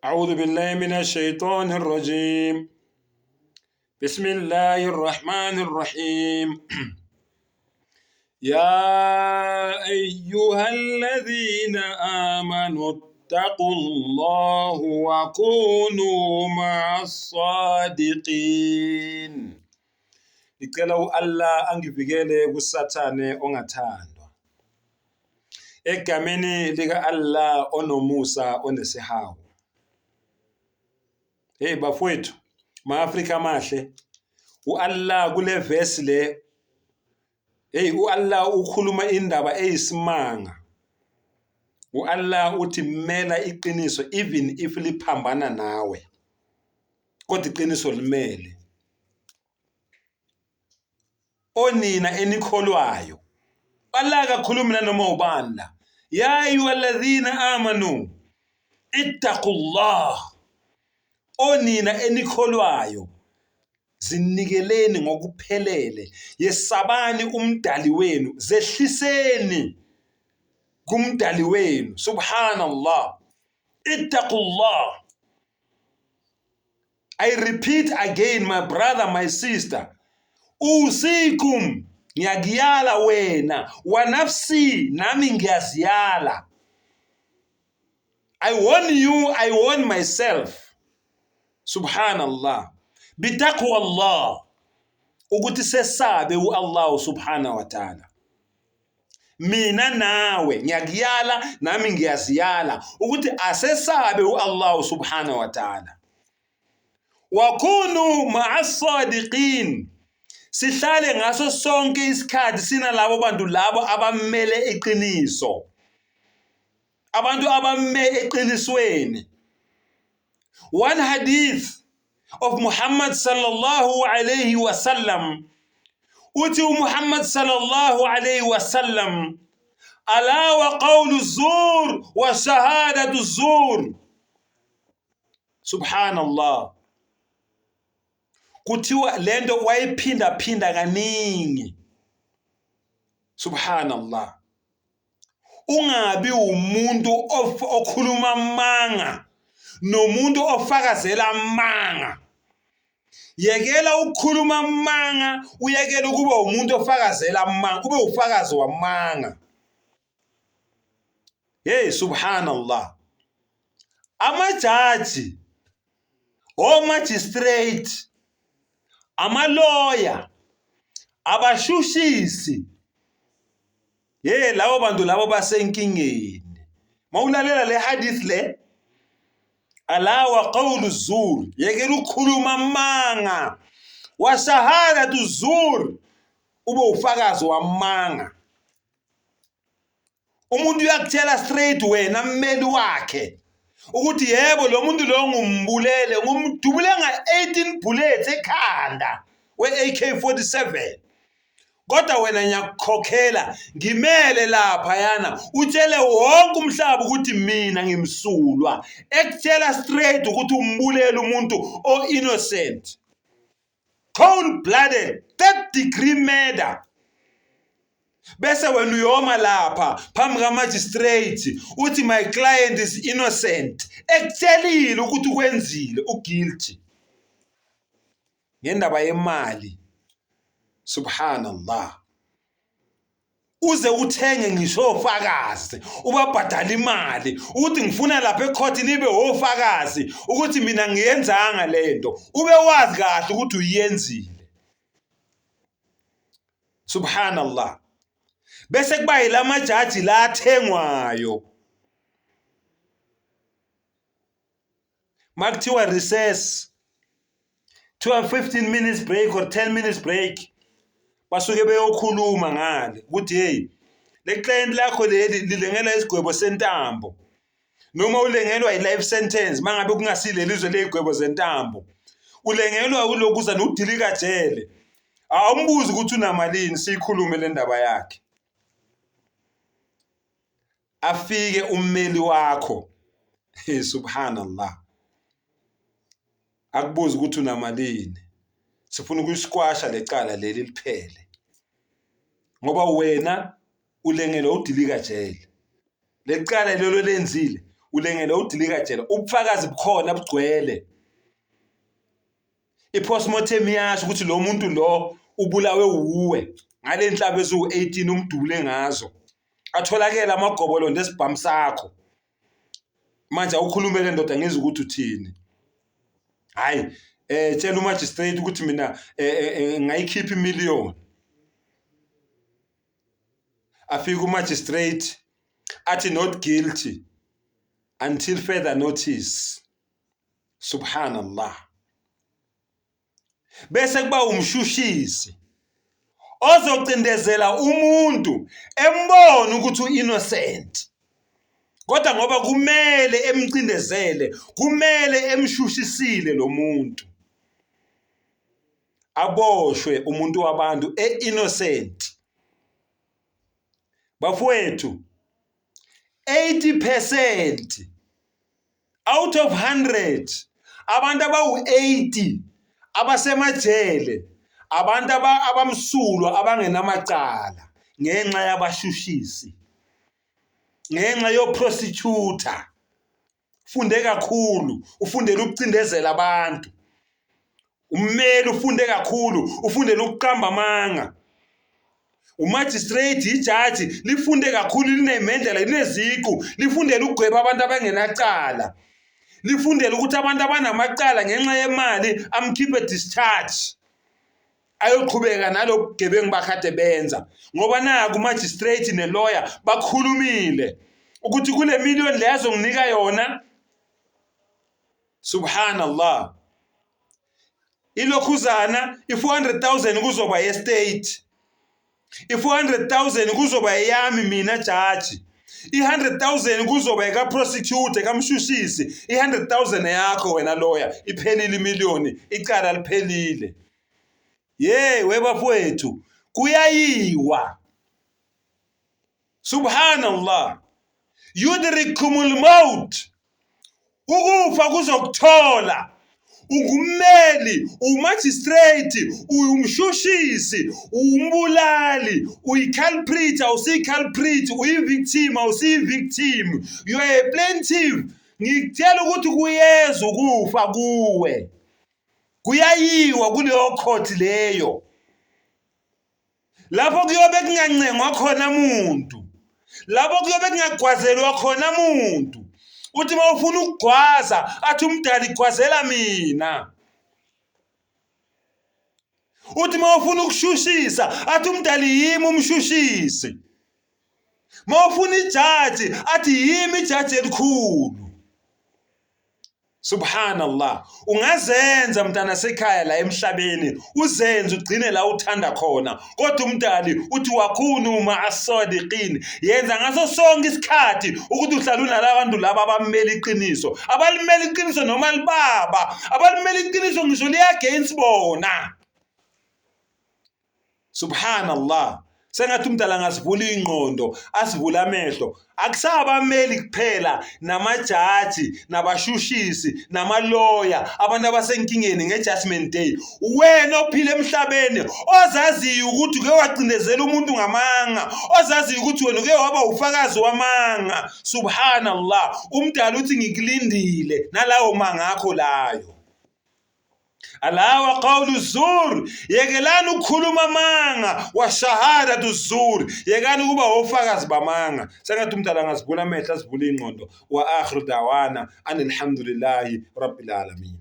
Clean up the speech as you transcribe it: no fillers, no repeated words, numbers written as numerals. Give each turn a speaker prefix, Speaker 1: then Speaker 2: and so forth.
Speaker 1: أعوذ بالله من الشيطان الرجيم بسم الله الرحمن الرحيم يا أيها الذين آمنوا اتقوا الله وكونوا مع الصادقين. Ngicela u-Allah angivikele kuSathane ongathandwa. Egameni lika-Allah onomusa onesihawu. Hey bafowethu, ma-Afrika amahle, u-Allah kule verse le, hey u-Allah ukhuluma indaba eyisimanga. U-Allah uthi mela iqiniso even if liphambana nawe. Kodwa iqiniso limele. Onina enikholwayo. Allah akakhulumi nanoma ubani la. Ya ayyuhalladhina amanu ittaqullah. Onina enikholwayo zinikeleni ngokuphelele, yesabani umdali wenu, zehliseni kumdali wenu. Subhanallah. Ittaqullah. I repeat again my brother, my sister. Usikum, ngiyakuyala wena, wa nafsi, nami ngiyaziyala. I warn you, I warn myself. Subhanallah. Bitaqwa Allah. Ukuthi sesabe uAllah subhanahu wa ta'ala. Mina nawe ngiyakuyala nami ngiyaziyala ukuthi asesabe uAllah subhanahu wa ta'ala. Wakunu ma'as-sadiqin. Sihlale ngaso sonke isikhathi sinalabo bantu labo abamele iqiniso. Abantu abamme eqinisweni. One hadith of Muhammad sallallahu alayhi wasallam uthi uMuhammad sallallahu alayhi wasallam ala wa qawlu zur wa shahadatu zur. Subhanallah. Kuthiwa lento wayiphinda phinda kaningi. Subhanallah. Ungabi umuntu okhuluma amanga nomuntu ofakazela amanga. Yekela ukukhuluma amanga, uyekele ukuba umuntu ofakazela amanga, ube ufakazi wamanga. Hey subhanallah. Amajaji, o-magistrate, amaloya, abashushisi, hey labo bantu labo basenkingeni. Mawulalela le hadith le, ala wa qawlu zur, yekela ukukhuluma amanga, wa shahadatu zur, ube ufakazi wamanga. Umuntu uyakutshela straight wena mmeli wakhe ukuthi yebo lo muntu lo ngumbulele, ngumdubule nga-18 bullets ekhanda we-AK47, kodwa wena ngiyakukhokhela ngimele lapha yana utshele wonke umhlaba ukuthi mina ngimsulwa, ekutshela straight ukuthi umbulele umuntu o-innocent, cold blooded, third degree murder. Bese wena uyoma lapha phambi ka-magistrate uthi my client is innocent, ekutshelile ukuthi ukwenzile, uguilty ngendaba yemali. Subhanallah. Uze uthenge ngisho ofakazi, ubabhadala imali ukuthi ngifuna lapha ecourt nibe ofakazi ukuthi mina ngiyenzanga lento, ube wazi kahle ukuthi uyenzile. Subhanallah. Bese kuba yilamajaji la athengwayo. Makuthiwa recess, kuthiwa 15 minutes break or 10 minutes break, basuke beyokhuluma ngale ukuthi hey le client lakho leli lilengela isigwebo sentambo, noma ulengelwa i-life sentence mangabe kungasileli izwe ley'gwebo zentambo, ulengelwa ulokuza nodilika jele. Awumbuzi ukuthi unamalini, siyikhulume le ndaba yakhe. Afike ummeli wakho, hey subhanallah, akubuze ukuthi unamalini, sifuna ukuyisikwasha lecala leli liphele, ngoba wena ulengelwa udilika jele. Lecala lelo lenzile Ulengele udilika jele, ubufakazi bukhona bugcwele. I-postmortem iyasho ukuthi lo muntu lo ubulawe wuwe ngale nhlaba eziwu-18 umdubule ngazo. Atholakele amagobolondo esibhamu sakho. Manje awukhulume le ndoda ngizwe ukuthi uthini. Hayi, tshela umagistrate ukuthi mina ngayikhipha imiliyoni. Afike umagistrate athi not guilty until further notice. Subhanallah. Bese kuba umshushisi ozocindezela umuntu embona ukuthi u-innocent, kodwa ngoba kumele emcindezele, kumele emshushisile lo muntu, aboshwe umuntu wabantu e-innocent. Bafowethu, 80% out of 100 abantu abawu-80 abasemajele abantu abamsulwa abangenamacala ngenxa yabashushisi, ngenxa yoprosecutor. Funde kakhulu, ufundele ukucindezela abantu. Ummeli ufunde kakhulu, ufundele ukuqamba amanga. Umagistrate, ijaji lifunde kakhulu, linemendlela, lineziqu, lifundele ukugweba abantu abangenacala. Lifundele ukuthi abantu abanamacala ngenxa yemali amkhiphe discharge. Ayoqhubeka nalobu bugebengu bakade benza ngoba naku magistrate nelawyer bakhulumile ukuthi kule million le azonginika yona. Subhanallah, ilokhuzana i-400,000 kuzoba ye-state, i-400,000 kuzoba eyami mina jaji, i-100,000 kuzoba eka-prosecutor, kamshushisi, i-100,000 yakho wena lawyer. Iphelile imiliyoni, icala liphelile. Ye webafowethu, kuyayiwa. Subhanallah, yudrikumul maut, ukufa kuzokuthola. Ungummeli, umagistrate, uyumshushisi, umbulali, uyi-culprit, awusiyi-culprit, uyi-victim, awusiyi-victim, you are a plaintiff. Ngikutshela ukuthi kuyeza ukufa kuwe, kuyayiwa kuleyo court leyo lapho kuyobe kungancengwa khona muntu, lapho kuyobe kungagwazelwa khona muntu. Uthi uma ufuna ukugwaza athi umdali gwazela mina, uthi uma ufuna ukushushisa athi umdali yimi umshushisi, uma ufuna ijaji athi yimi ijaji elikhulu. Subhanallah, ungazenza mntana sekhaya la emhlabeni, uzenze ugcine la uthanda khona, kodwa umdali uthi wakunu ma'asadiqin, yenza ngaso sonke isikhathi ukuthi uhlala unalabantu laba abammela iqiniso, abalimela iqiniso noma libaba, abalimela iqiniso ngisho liya against bona. Subhanallah, sengathi umdala angasivula ingqondo, asivule amehlo. Akusabameli kuphela, namajaji, nabashushisi, namaloya, abantu abasenkingeni nge-judgment day. Wena ophila emhlabeni ozaziyo ukuthi uke wacindezela umuntu ngamanga, ozaziyo ukuthi wena uke waba ufakazi wamanga. Subhanallah, umdala uthi ngikulindile nalawo manga akho layo. Ala wa qawlu zur, yekelani ukukhuluma amanga, wa shahadatu zur, yekani ukuba ofakazi bamanga. Sengathi umdala angasivula amehlo, asivule ingqondo. Wa akhiru dawana anilhamdulillahi rabbil alamin.